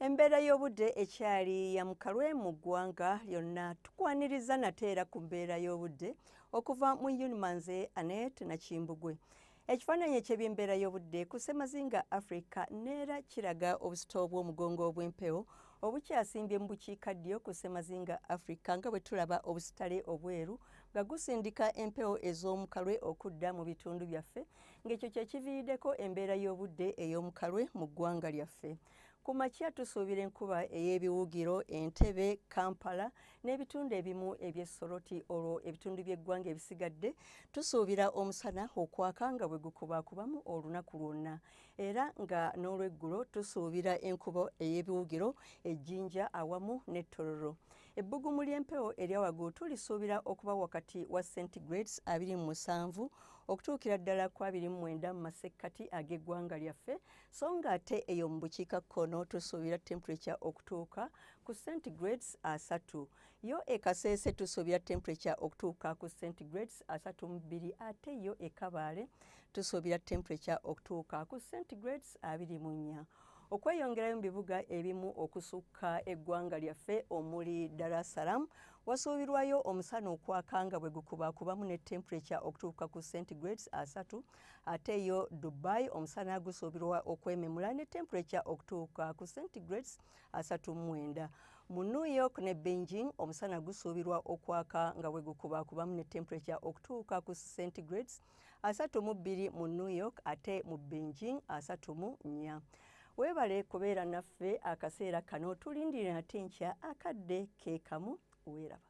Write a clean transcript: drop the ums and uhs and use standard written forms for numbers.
Embeera y'obudde ekyali ya mukalwe mu ggwanga lyonna. Tukwaniriza nate era ku mbeera y'obudde okuva mu UNMA nze Annette Nakimbugwe. Ekifaananyi eky'ebyembeera y'obudde ku ssemazinga Africa neera kiraga obusito bw'omugongo obw'empewo obukyasimbye mu bukiikaddyo ku ssemazinga Africa nga bwe tulaba obusitale obweru nga gusindika empewo ez'omukalwe okudda mu bitundu byaffe ng'ekyo kye kiviiriddeko embeera y'obudde ey'omukalwe mu ggwanga lyaffe. Ku makya tusuubira enkuba ey'ebiwugiro Entebbe, Kampala n'ebitundu ebimu eby'e Soroti olwo ebitundu by'eggwanga ebisigadde tusuubira omusana okwaka nga bwe gukubaakubamu olunaku lwonna era nga n'olweggulo tusuubira enkuba ey'ebiwugiro e Jinja awamu ne Tororo. Ebbugumu ly'empewo erya waggulu tulisuubira okuba wakati wa centigrades 27 okutuukira ddala ku 29 mu masekkati ag'eggwanga lyaffe so ng'ate eyo mu bukiikakkono tusuubira temperature okutuuka ku centigrades 30. Yo e Kasese tusuubira temperature okutuuka ku centigrades 32 ate yo e Kabale tusuubira temperature okutuuka ku centigrades 24. Okweyongerayo mu bibuga ebimu okusukka eggwanga lyaffe omuli Dar es Salaam wasuubirwayo omusana okwaka nga bwe gukubaakubamu ne temperature okutuuka ku centigrades 30 ate yo Dubai omusana gusuubirwa okwememula ne temperature okutuuka ku centigrades 39. Mu New York ne Beijing omusana gusuubirwa okwaka nga bwe gukubaakubamu ne temperature okutuuka ku centigrades 32 mu New York ate mu Beijing 34. Weebale kubeera naffe akaseera kano, tulindirire nate enkya akadde ke kamu. Weeraba.